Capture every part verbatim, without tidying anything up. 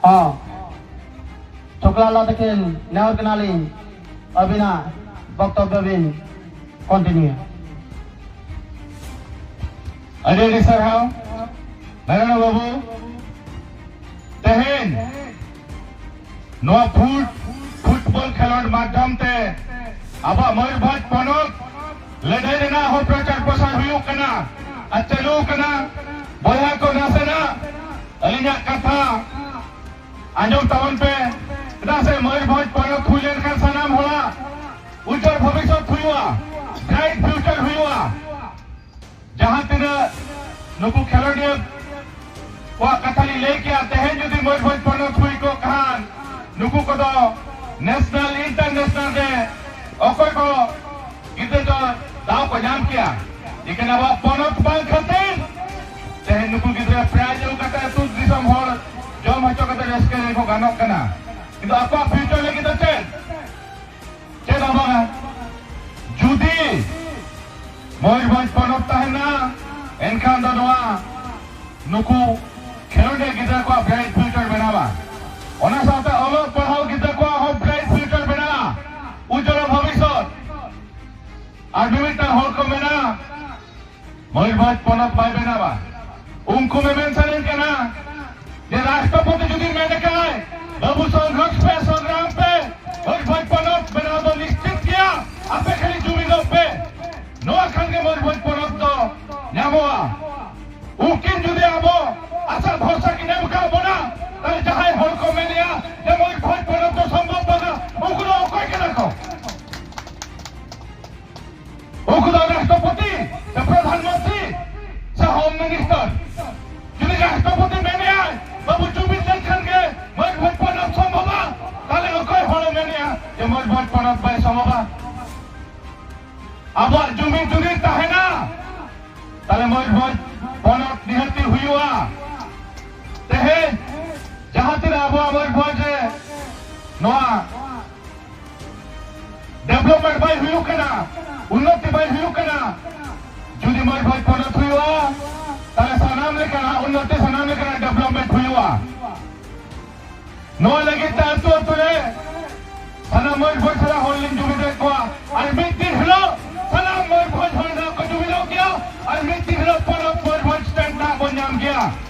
ᱦᱚᱸ, ᱪᱚᱠᱞᱟᱞᱟ ᱛᱟᱹᱠᱤᱱ, ᱱᱮᱦᱚᱨ ᱠᱟᱱᱟᱞᱤᱧ, ᱟᱹᱵᱤᱱᱟᱜ ᱵᱚᱠᱛᱚᱵᱵᱚ ᱵᱤᱱ continue᱾ ᱟᱹᱰᱤ ᱟᱹᱰᱤ ᱥᱟᱨᱦᱟᱣ ᱱᱟᱨᱟᱭᱚᱬ ᱵᱟᱹᱵᱩ᱾ ᱛᱮᱦᱮᱧ ᱱᱚᱣᱟ ᱯᱷᱩᱴ ᱯᱷᱩᱴᱵᱚᱞ ᱠᱷᱮᱞᱳᱰ ᱢᱟᱫᱽᱫᱷᱚᱢ ᱛᱮ ᱟᱵᱚᱣᱟᱜ ᱢᱚᱭᱩᱨᱵᱷᱚᱸᱡᱽ ᱯᱚᱱᱚᱛ ᱞᱟᱹᱲᱦᱟᱹᱭ ᱨᱮᱱᱟᱜ ᱦᱚᱸ ᱯᱨᱚᱪᱟᱨ ᱯᱨᱚᱥᱟᱨ ᱦᱩᱭᱩᱜ ᱠᱟᱱᱟ ᱟᱨ ᱪᱟᱹᱞᱩ ᱠᱟᱱᱟ᱾ ᱵᱚᱭᱦᱟ ᱠᱚ, ᱱᱟᱥᱮᱱᱟᱜ ᱟᱹᱞᱤᱧᱟᱜ ᱠᱟᱛᱷᱟ ᱟᱸᱡᱚᱢ ᱛᱟᱵᱚᱱ ᱯᱮ, ᱪᱮᱫᱟᱜ ᱥᱮ ᱢᱚᱭᱩᱨᱵᱷᱚᱸᱡᱽ ᱯᱚᱱᱚᱛ ᱦᱩᱭ ᱞᱮᱱᱠᱷᱟᱱ ᱥᱟᱱᱟᱢ ᱦᱚᱲᱟᱜ ᱩᱡᱽᱡᱚᱞ ᱵᱷᱚᱵᱤᱥᱥᱚᱛ ᱦᱩᱭᱩᱜᱼᱟ, bright future ᱦᱩᱭᱩᱜᱼᱟ᱾ ᱡᱟᱦᱟᱸ ᱛᱤᱱᱟᱹᱜ ᱱᱩᱠᱩ ᱠᱷᱮᱞᱳᱰᱤᱭᱟᱹ ᱠᱚᱣᱟᱜ ᱠᱟᱛᱷᱟ ᱞᱤᱧ ᱞᱟᱹᱭ ᱠᱮᱜᱼᱟ, ᱛᱮᱦᱮᱧ ᱡᱩᱫᱤ ᱢᱚᱭᱩᱨᱵᱷᱚᱸᱡᱽ ᱯᱚᱱᱚᱛ ᱦᱩᱭ ᱠᱚᱜ ᱠᱷᱟᱱ, ᱱᱩᱠᱩ ᱠᱚᱫᱚ national, international ᱨᱮ ᱚᱠᱚᱭ ᱠᱚ ᱜᱤᱫᱽᱨᱟᱹ ᱫᱚ ᱫᱟᱣ ᱠᱚ ᱧᱟᱢ ᱠᱮᱭᱟ᱾ ᱞᱮᱠᱤᱱ ᱟᱵᱚᱣᱟᱜ ᱯᱚᱱᱚᱛ ᱵᱟᱝ ᱠᱷᱟᱹᱛᱤᱨ ᱛᱮᱦᱮᱧ ᱱᱩᱠᱩ ᱜᱤᱫᱽᱨᱟᱹ prize ᱟᱹᱜᱩ ᱠᱟᱛᱮ ᱟᱹᱛᱩ ᱫᱤᱥᱚᱢ ᱦᱚᱲ ᱡᱚᱢ ᱦᱚᱪᱚ ᱠᱟᱛᱮ ᱨᱟᱹᱥᱠᱟᱹ ᱨᱮᱠᱚ ᱜᱟᱱᱚᱜ ᱠᱟᱱᱟ, ᱠᱤᱱᱛᱩ ᱟᱠᱚᱣᱟᱜ future ᱞᱟᱹᱜᱤᱫ ᱫᱚ ᱪᱮᱫ? ᱪᱮᱫ ᱦᱚᱸ ᱵᱟᱝᱟ᱾ ᱡᱩᱫᱤ ᱢᱚᱭᱩᱨᱵᱷᱚᱸᱡᱽ ᱯᱚᱱᱚᱛ ᱛᱟᱦᱮᱱᱟ, ᱮᱱᱠᱷᱟᱱ ᱫᱚ ᱱᱚᱣᱟ ᱱᱩᱠᱩ ᱠᱷᱮᱞᱳᱰᱤᱭᱟᱹ ᱜᱤᱫᱽᱨᱟᱹ ᱠᱚᱣᱟᱜ bright future ᱵᱮᱱᱟᱣᱟ᱾ ᱚᱱᱟ ᱥᱟᱶᱛᱮ ᱚᱞᱚᱜ ᱯᱟᱲᱦᱟᱣ ᱜᱤᱫᱽᱨᱟᱹ ᱠᱚᱣᱟᱜ ᱦᱚᱸ bright future ᱵᱮᱱᱟᱜᱼᱟ, ᱩᱡᱽᱡᱚᱞ ᱵᱷᱚᱵᱤᱥᱥᱚᱛ᱾ ᱟᱨ ᱢᱤᱢᱤᱫᱴᱟᱝ ᱦᱚᱲ ᱠᱚ ᱢᱮᱱᱟ, ᱢᱚᱭᱩᱨᱵᱷᱚᱸᱡᱽ ᱯᱚᱱᱚᱛ ᱵᱟᱭ ᱵᱮᱱᱟᱣᱟ᱾ ᱩᱱᱠᱩ ᱢᱮᱢᱮᱱ ᱥᱟᱱᱟᱧ ᱠᱟᱱᱟ ᱡᱮ ᱨᱟᱥᱴᱨᱚᱯᱚᱛᱤ ᱡᱩᱫᱤ ᱢᱮᱱ ᱠᱷᱟᱱ, "ᱵᱟᱹᱵᱩ ᱥᱚᱝᱜᱷᱚᱨᱥ ᱯᱮ, ᱥᱚᱝᱜᱨᱟᱢ ᱯᱮ, ᱢᱚᱭᱩᱨᱵᱷᱚᱸᱡᱽ ᱯᱚᱱᱚᱛ ᱵᱮᱱᱟᱣ ᱫᱚ ᱱᱤᱥᱪᱤᱛ ᱜᱮᱭᱟ, ᱟᱯᱮ ᱠᱷᱟᱹᱞᱤ ᱡᱩᱢᱤᱫᱚᱜ ᱯᱮ, ᱱᱚᱣᱟ ᱠᱷᱟᱱ ᱜᱮ ᱢᱚᱭᱩᱨᱵᱷᱚᱸᱡᱽ ᱯᱚᱱᱚᱛ ᱫᱚ ᱧᱟᱢᱚᱜᱼᱟ᱾" ᱩᱱᱠᱤᱱ ᱡᱩᱫᱤ ᱟᱵᱚ ᱟᱥᱟ ᱵᱷᱚᱨᱥᱟ ᱠᱤᱱ ᱮᱢ ᱠᱟᱜ ᱵᱚᱱᱟ, ᱛᱟᱦᱞᱮ ᱡᱟᱦᱟᱸᱭ ᱦᱚᱲ ᱠᱚ ᱢᱮᱱᱮᱜᱼᱟ ᱡᱮ ᱢᱚᱭᱩᱨᱵᱷᱚᱸᱡᱽ ᱯᱚᱱᱚᱛ ᱫᱚ ᱥᱚᱢᱵᱷᱚᱵ ᱵᱟᱝᱟ, ᱩᱱᱠᱩ ᱫᱚ ᱚᱠᱚᱭ ᱠᱟᱱᱟ ᱠᱚ? ᱩᱱᱠᱩ ᱫᱚ ᱨᱟᱥᱴᱨᱚᱯᱚᱛᱤ ᱥᱮ ᱯᱨᱚᱫᱷᱟᱱ ᱢᱚᱱᱛᱨᱤ ᱥᱮ ᱦᱳᱢ ᱢᱤᱱᱤᱥᱴᱟᱨ᱾ ᱡᱩᱫᱤ ᱨᱟᱥᱴᱨᱚᱯᱚᱛᱤ ᱢᱮᱱᱮᱜᱼᱟᱭ, "ᱵᱟᱹᱵᱩ ᱡᱩᱢᱤᱫ ᱞᱮᱱᱠᱷᱟᱱ ᱜᱮ ᱢᱚᱭᱩᱨᱵᱷᱚᱸᱡᱽ ᱯᱚᱱᱚᱛ ᱥᱚᱢᱵᱷᱚᱵᱟ", ᱛᱟᱦᱞᱮ ᱚᱠᱚᱭ ᱦᱚᱲᱮ ᱢᱮᱱᱮᱜᱼᱟ ᱡᱮ ᱢᱚᱭᱩᱨᱵᱷᱚᱸᱡᱽ ᱯᱚᱱᱚᱛ ᱵᱟᱭ ᱥᱚᱢᱵᱷᱚᱵᱟ? ᱟᱵᱚᱣᱟᱜ ᱡᱩᱢᱤᱫ ᱡᱩᱫᱤ ᱛᱟᱦᱮᱱᱟ, ᱛᱟᱦᱞᱮ ᱢᱚᱭᱩᱨᱵᱷᱚᱸᱡᱽ ᱯᱚᱱᱚᱛ ᱱᱤᱦᱟᱹᱛᱤ ᱦᱩᱭᱩᱜᱼᱟ᱾ ᱛᱮᱦᱮᱧ ᱡᱟᱦᱟᱸ ᱛᱤᱱᱟᱹᱜ ᱟᱵᱚᱣᱟᱜ ᱢᱚᱭᱩᱨᱵᱷᱚᱸᱡᱽ ᱨᱮ ᱱᱚᱣᱟ development ᱵᱟᱭ ᱦᱩᱭᱩᱜ ᱠᱟᱱᱟ, ᱩᱱᱱᱚᱛᱤ ᱵᱟᱭ ᱦᱩᱭᱩᱜ ᱠᱟᱱᱟ᱾ ᱡᱩᱫᱤ ᱢᱚᱭᱩᱨᱵᱷᱚᱸᱡᱽ ᱯᱚᱱᱚᱛ ᱦᱩᱭᱩᱜᱼᱟ, ᱛᱟᱦᱞᱮ ᱥᱟᱱᱟᱢ ᱞᱮᱠᱟᱱᱟᱜ ᱩᱱᱱᱚᱛᱤ, ᱥᱟᱱᱟᱢ ᱞᱮᱠᱟᱱᱟᱜ development ᱦᱩᱭᱩᱜᱼᱟ᱾ ᱱᱚᱣᱟ ᱞᱟᱹᱜᱤᱫ ᱛᱮ ᱟᱹᱛᱩ ᱟᱹᱛᱩ ᱨᱮ ᱥᱟᱱᱟᱢ ᱢᱚᱭᱩᱨᱵᱷᱚᱸᱡᱽ ᱨᱮᱱ ᱦᱚᱲ ᱞᱤᱧ ᱡᱩᱢᱤᱫᱮᱫ ᱠᱚᱣᱟ᱾ ᱟᱨ ᱢᱤᱫ ᱫᱤᱱ ᱦᱤᱞᱳᱜ ᱥᱟᱱᱟᱢ ᱢᱚᱭᱩᱨᱵᱷᱚᱸᱡᱽ ᱦᱚᱲ ᱱᱟᱜ ᱠᱚ ᱡᱩᱢᱤᱫᱚᱜ ᱜᱮᱭᱟ᱾ ᱟᱨ ᱢᱤᱫ ᱫᱤᱱ ᱦᱤᱞᱳᱜ ᱯᱚᱱᱚᱛ ᱢᱚᱭᱩᱨᱵᱷᱚᱸᱡᱽ ᱥᱴᱮᱴ ᱱᱟᱜ ᱵᱚᱱ ᱧᱟᱢ ᱜᱮᱭᱟ᱾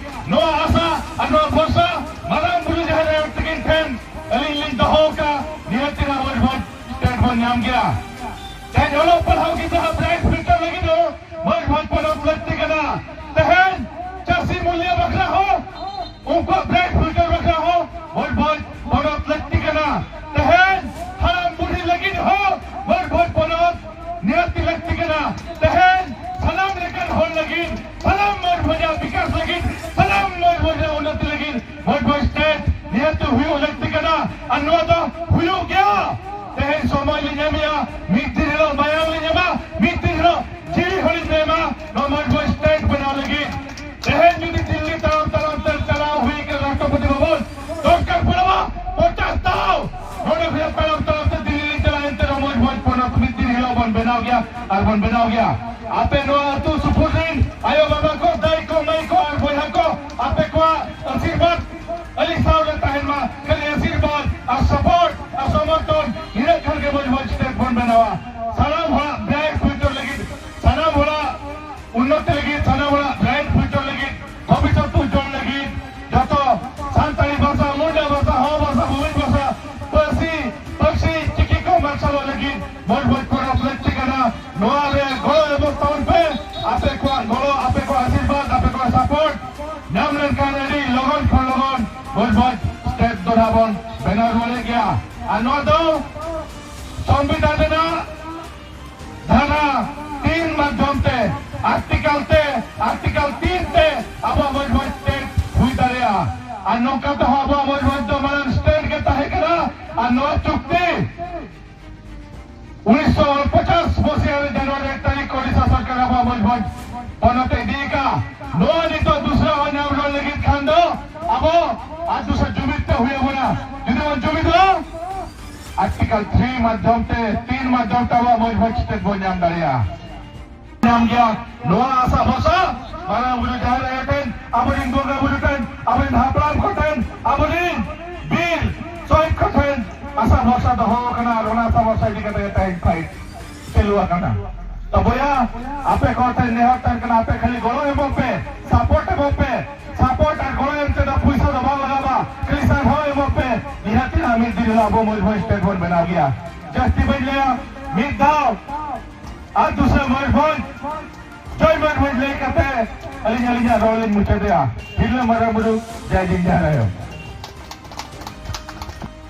ᱱᱚᱣᱟ ᱟᱥᱟ ᱟᱨ ᱱᱚᱣᱟ ᱵᱷᱚᱨᱥᱟ ᱢᱟᱨᱟᱝ ᱵᱩᱨᱩ ᱡᱟᱦᱮᱨ ᱟᱭᱳ ᱛᱟᱹᱠᱤᱱ ᱴᱷᱮᱱ ᱟᱹᱞᱤᱧ ᱞᱤᱧ ᱫᱚᱦᱚ ᱟᱠᱟᱫ, ᱱᱤᱦᱟᱹᱛ ᱱᱟᱜ ᱢᱚᱭᱩᱨᱵᱷᱚᱸᱡᱽ ᱥᱴᱮᱴ ᱵᱚᱱ ᱧᱟᱢ ᱜᱮᱭᱟ᱾ ᱛᱮᱦᱮᱧ ᱚᱞᱚᱜ ᱯᱟᱲᱦᱟᱣ ᱜᱤᱫᱽᱨᱟᱹ ᱦᱟᱸᱜ ᱵᱨᱟᱭᱤᱴ ᱯᱷᱤᱭᱩᱪᱟᱨ ᱞᱟᱹᱜᱤᱫ ᱦᱚᱸ ᱢᱚᱭᱩᱨᱵᱷᱚᱸᱡᱽ ᱯᱚᱱᱚᱛ ᱞᱟᱹᱠᱛᱤ ᱠᱟᱱᱟ᱾ ᱛᱮᱦᱮᱧ ᱪᱟᱹᱥᱤ ᱢᱩᱞᱤᱭᱟᱹ ᱵᱟᱠᱷᱨᱟ ᱦᱚᱸ, ᱩᱱᱠᱩᱣᱟᱜ ᱵᱨᱟᱭᱤᱴ ᱯᱷᱤᱭᱩᱪᱟᱨ ᱵᱟᱠᱷᱨᱟ ᱦᱚᱸ ᱢᱚᱭᱩᱨᱵᱷᱚᱸᱡᱽ ᱯᱚᱱᱚᱛ ᱞᱟᱹᱠᱛᱤ ᱠᱟᱱᱟ᱾ ᱛᱮᱦᱮᱧ ᱦᱟᱲᱟᱢ ᱵᱩᱲᱦᱤ ᱞᱟᱹᱜᱤᱫ ᱦᱚᱸ ᱢᱚᱭᱩᱨᱵᱷᱚᱸᱡᱽ ᱯᱚᱱᱚᱛ ᱱᱤᱦᱟᱹᱛᱤ ᱞᱟᱹᱠᱛᱤ ᱠᱟᱱᱟ᱾ ᱛᱮᱦᱮᱧ ᱥᱟᱱᱟᱢ ᱞᱮᱠᱟᱱ ᱦᱚᱲ ᱞᱟᱹᱜᱤᱫ, ᱥᱟᱱᱟᱢ ᱢᱚᱭᱩᱨᱵᱷᱚᱸᱡᱽ ᱟᱜ ᱵᱤᱠᱟᱥ ᱞᱟᱹᱜᱤᱫ, ᱥᱟᱱᱟᱢ ᱢᱚᱭᱩᱨᱵᱷᱚᱸᱡᱽ ᱟᱜ ᱩᱱᱱᱚᱛᱤ ᱞᱟᱹᱜᱤᱫ ᱢᱚᱭᱩᱨᱵᱷᱚᱸᱡᱽ ᱥᱴᱮᱴ ᱱᱤᱦᱟᱹᱛᱤ ᱦᱩᱭᱩᱜ ᱞᱟᱹᱠᱛᱤ ᱠᱟᱱᱟ᱾ ᱟᱨ ᱱᱚᱣᱟ ᱫᱚ ᱦᱩᱭᱩᱜ ᱜᱮᱭᱟ᱾ ᱛᱮᱦᱮᱧ ᱥᱚᱢᱚᱭ ᱞᱤᱧ ᱮᱢᱮᱜᱼᱟ, ᱢᱤᱫ ᱫᱤᱱ ᱦᱤᱞᱳᱜ ᱢᱟᱭᱟᱢ ᱞᱤᱧ ᱮᱢᱟ, ᱢᱤᱫ ᱫᱤᱱ ᱦᱤᱞᱳᱜ ᱡᱤᱣᱤ ᱦᱚᱸᱞᱤᱧ ᱮᱢᱟ ᱱᱚᱣᱟ ᱢᱚᱭᱩᱨᱵᱷᱚᱸᱡᱽ ᱥᱴᱮᱴ ᱵᱮᱱᱟᱣ ᱞᱟᱹᱜᱤᱫ᱾ ᱛᱮᱦᱮᱧ ᱡᱩᱫᱤ ᱫᱤᱞᱞᱤ ᱛᱟᱲᱟᱢ ᱛᱟᱲᱟᱢ ᱛᱮ ᱪᱟᱞᱟᱣ ᱦᱩᱭ ᱠᱟᱱᱟ ᱨᱟᱥᱴᱨᱚᱯᱚᱛᱤ ᱵᱷᱚᱵᱚᱱ, ᱫᱚᱨᱠᱟᱨ ᱯᱟᱲᱟᱣᱟ ᱯᱚᱧᱪᱟᱥ ᱫᱷᱟᱣ᱾ ᱱᱚᱰᱮ ᱠᱷᱚᱱᱟᱜ ᱛᱟᱲᱟᱢ ᱛᱟᱲᱟᱢ ᱛᱮ ᱫᱤᱞᱞᱤ ᱞᱤᱧ ᱪᱟᱞᱟᱜᱼᱟ, ᱮᱱᱛᱮ ᱨᱮᱦᱚᱸ ᱢᱚᱭᱩᱨᱵᱷᱚᱸᱡᱽ ᱯᱚᱱᱚᱛ ᱢᱤᱫ ᱫᱤᱱ ᱦᱤᱞᱳᱜ ᱵᱚᱱ ᱵᱮᱱᱟᱣ ᱜᱮᱭᱟ ᱟᱨ ᱵᱚᱱ ᱵᱮᱱᱟᱣ ᱜᱮᱭᱟ᱾ ᱟᱯᱮ ᱱᱚᱣᱟ ᱟᱹᱛᱩ ᱥᱩᱯᱩᱨ ᱨᱤᱱ ᱟᱭᱳ ᱵᱟᱵᱟ ᱠᱚ, ᱫᱟᱹᱭ ᱠᱚ, ᱢᱟᱹᱭ ᱠᱚ ᱟᱨ ᱵᱚᱭᱦᱟ ᱠᱚ, ᱟᱯᱮ ᱠᱚᱣᱟᱜ ᱟᱥᱤᱨᱵᱟᱫᱽ ᱟᱹᱞᱤᱧ ᱥᱟᱶ ᱨᱮ ᱛᱟᱦᱮᱱ ᱢᱟ᱾ ᱠᱷᱟᱹᱞᱤ ᱟᱥᱤᱨᱵᱟᱫᱽ ᱟᱨ ᱥᱟᱯᱳᱨᱴ ᱟᱨ ᱥᱚᱢᱚᱨᱛᱷᱚᱱ, ᱱᱤᱱᱟᱹᱜ ᱠᱷᱟᱱ ᱜᱮ ᱢᱚᱭᱩᱨᱵᱷᱚᱸᱡᱽ ᱥᱴᱮᱴ ᱵᱚᱱ ᱵᱮᱱᱟᱣᱟ᱾ ᱥᱟᱱᱟᱢ ᱦᱚᱲᱟᱜ ᱵᱨᱟᱭᱤᱴ ᱯᱷᱤᱭᱩᱪᱟᱨ ᱞᱟᱹᱜᱤᱫ, ᱥᱟᱱᱟᱢ ᱦᱚᱲᱟᱜ ᱩᱱᱱᱚᱛᱤ ᱞᱟᱹᱜᱤᱫ, ᱥᱟᱱᱟᱢ ᱦᱚᱲᱟᱜ ᱵᱨᱟᱭᱤᱴ ᱯᱷᱤᱭᱩᱪᱟᱨ ᱞᱟᱹᱜᱤᱫ, ᱵᱷᱚᱵᱤᱥᱥᱚᱛ ᱩᱡᱡᱚᱞ ᱞᱟᱹᱜᱤᱫ, ᱡᱚᱛᱚ ᱥᱟᱱᱛᱟᱲᱤ ᱵᱷᱟᱥᱟ, ᱢᱩᱱᱰᱟ ᱵᱷᱟᱥᱟ, ᱦᱚᱲ ᱵᱷᱟᱥᱟ, ᱵᱷᱩᱢᱤᱡ ᱵᱷᱟᱥᱟ, ᱯᱟᱹᱨᱥᱤ, ᱯᱟᱹᱨᱥᱤ ᱪᱤᱠᱤ ᱠᱚ ᱢᱟᱨᱥᱟᱞᱚᱜ ᱞᱟᱹᱜᱤᱫ ᱢᱚᱭᱩᱨᱵᱷᱚᱸᱡᱽ ᱯᱚᱱᱚᱛ ᱞᱟᱹᱠᱛᱤ ᱠᱟᱱᱟ᱾ ᱱᱚᱣᱟ ᱨᱮ ᱜᱚᱲᱚ ᱮᱢᱚᱜ ᱛᱟᱵᱚᱱ ᱯᱮ᱾ ᱟᱯᱮ ᱠᱚᱣᱟᱜ ᱜᱚᱲᱚ, ᱟᱯᱮ ᱠᱚᱣᱟᱜ ᱟᱥᱤᱨᱵᱟᱫᱽ, ᱟᱯᱮ ᱠᱚᱣᱟᱜ ᱥᱟᱯᱳᱨᱴ ᱧᱟᱢ ᱞᱮᱱᱠᱷᱟᱱ ᱟᱹᱰᱤ ᱞᱚᱜᱚᱱ ᱠᱷᱚᱱ ᱞᱚᱜᱚᱱ ᱢᱚᱭᱩᱨᱵᱷᱚᱸᱡᱽ ᱥᱴᱮᱴ ᱫᱚ ᱱᱟᱦᱟᱜ ᱵᱚᱱ ᱵᱮᱱᱟᱣ ᱨᱩᱣᱟᱹᱲᱮᱫ ᱜᱮᱭᱟ᱾ ᱟᱨ ᱱᱚᱣᱟ ᱫᱚ ᱥᱚᱝᱵᱤᱫᱷᱟᱱ ᱨᱮᱱᱟᱜ ᱫᱷᱟᱨᱟ ᱛᱤᱱ ᱢᱟᱫᱽᱫᱷᱚᱢ ᱛᱮ, ᱟᱨᱴᱤᱠᱟᱞ ᱛᱮ, ᱟᱨᱴᱤᱠᱟᱞ ᱛᱤᱱ ᱛᱮ ᱟᱵᱚᱣᱟᱜ ᱢᱚᱭᱩᱨᱵᱷᱚᱸᱡᱽ ᱥᱴᱮᱴ ᱦᱩᱭ ᱫᱟᱲᱮᱭᱟᱜᱼᱟ᱾ ᱟᱨ ᱱᱚᱝᱠᱟ ᱛᱮᱦᱚᱸ ᱟᱵᱚᱣᱟᱜ ᱢᱚᱭᱩᱨᱵᱷᱚᱸᱡᱽ ᱫᱚ ᱢᱟᱲᱟᱝ ᱥᱴᱮᱴ ᱜᱮ ᱛᱟᱦᱮᱸ ᱠᱟᱱᱟ᱾ ᱟᱨ ᱱᱚᱣᱟ ᱪᱩᱠᱛᱤ ᱩᱱᱤᱥᱥᱚ ᱯᱚᱧᱪᱟᱥ ᱢᱚᱥᱤᱦᱟ ᱨᱮ ᱡᱟᱱᱩᱣᱟᱨᱤ ᱮᱠ ᱛᱟᱹᱨᱤᱠᱷ ᱳᱰᱤᱥᱟ ᱥᱚᱨᱠᱟᱨ ᱟᱵᱚᱣᱟᱜ ᱢᱚᱭᱩᱨᱵᱷᱚᱸᱡᱽ ᱯᱚᱱᱚᱛ ᱮ ᱤᱫᱤ ᱟᱠᱟᱫ᱾ ᱱᱚᱣᱟ ᱱᱤᱛᱚᱜ ᱫᱩᱥᱨᱟ ᱦᱚᱸ ᱧᱟᱢ ᱨᱩᱣᱟᱹᱲ ᱞᱟᱹᱜᱤᱫ ᱠᱷᱟᱱ ᱫᱚ ᱟᱵᱚ ᱟᱨ ᱫᱩᱥᱨᱟ ᱡᱩᱢᱤᱫ ᱛᱮ ᱦᱩᱭ ᱟᱵᱚᱱᱟ᱾ ᱡᱩᱫᱤ ᱵᱚᱱ ᱡᱩᱢᱤᱫᱚᱜᱼᱟ, ᱟᱨᱴᱤᱠᱟᱞ ᱛᱷᱨᱤ ᱢᱟᱫᱽᱫᱷᱚᱢ ᱛᱮ, ᱛᱤᱱ ᱢᱟᱫᱽᱫᱷᱚᱢ ᱛᱮ ᱟᱵᱚᱣᱟᱜ ᱢᱚᱭᱩᱨᱵᱷᱚᱸᱡᱽ ᱥᱴᱮᱴ ᱵᱚᱱ ᱧᱟᱢ ᱫᱟᱲᱮᱭᱟᱜᱼᱟ᱾ ᱧᱟᱢ ᱜᱮᱭᱟ᱾ ᱱᱚᱣᱟ ᱟᱥᱟ ᱵᱷᱚᱨᱥᱟ ᱢᱟᱨᱟᱝ ᱵᱩᱨᱩ ᱡᱟᱦᱮᱨ ᱟᱭᱳ ᱴᱷᱮᱱ, ᱟᱵᱚᱨᱮᱱ ᱵᱚᱸᱜᱟ ᱵᱩᱨᱩ ᱴᱷᱮᱱ, ᱟᱵᱚᱨᱮᱱ ᱦᱟᱯᱲᱟᱢ ᱠᱚ ᱴᱷᱮᱱ, ᱟᱵᱚᱨᱮᱱ ᱵᱤᱨ ᱟᱠᱟᱱᱟ᱾ ᱛᱚ ᱵᱚᱭᱦᱟ, ᱟᱯᱮ ᱠᱚ ᱴᱷᱮᱱ ᱱᱮᱦᱚᱨ ᱛᱟᱦᱮᱱ ᱠᱟᱱᱟ, ᱟᱯᱮ ᱠᱷᱟᱹᱞᱤ ᱜᱚᱲᱚ ᱮᱢᱚᱜ ᱯᱮ, ᱥᱟᱯᱳᱨᱴ ᱮᱢᱚᱜ ᱯᱮ᱾ ᱥᱟᱯᱳᱨᱴ ᱟᱨ ᱜᱚᱲᱚ ᱮᱢ ᱛᱮᱫᱚ ᱯᱩᱭᱥᱟᱹ ᱫᱚ ᱵᱟᱝ ᱞᱟᱜᱟᱜᱼᱟ, ᱠᱷᱟᱹᱞᱤ ᱥᱟᱨᱦᱟᱣ ᱮᱢᱚᱜ ᱯᱮ᱾ ᱱᱤᱦᱟᱹᱛ ᱜᱮ ᱢᱤᱫ ᱫᱤᱱ ᱦᱤᱞᱳᱜ ᱟᱵᱚ ᱢᱚᱭᱩᱨᱵᱷᱚᱸᱡᱽ ᱥᱴᱮᱴ ᱵᱚᱱ ᱵᱮᱱᱟᱣ ᱜᱮᱭᱟ᱾ ᱡᱟᱹᱥᱛᱤ ᱵᱟᱹᱧ ᱞᱟᱹᱭᱟ, ᱢᱤᱫ ᱫᱷᱟᱣ ᱟᱨ ᱫᱩᱥᱨᱟ ᱢᱚᱭᱩᱨᱵᱷᱚᱸᱡᱽ, ᱡᱚᱭ ᱢᱚᱭᱩᱨᱵᱷᱚᱸᱡᱽ ᱞᱟᱹᱭ ᱠᱟᱛᱮ ᱟᱹᱞᱤᱧ ᱟᱹᱞᱤᱧᱟᱜ ᱨᱚᱲ ᱞᱤᱧ ᱢᱩᱪᱟᱹᱫᱮᱜᱼᱟ᱾ ᱦᱤᱨᱞᱟᱹ ᱢᱟᱨᱟᱝ ᱵᱩᱨᱩ ᱡᱟᱭ ᱡᱤᱱ ᱡᱟᱦᱮᱨ ᱟᱭᱳ᱾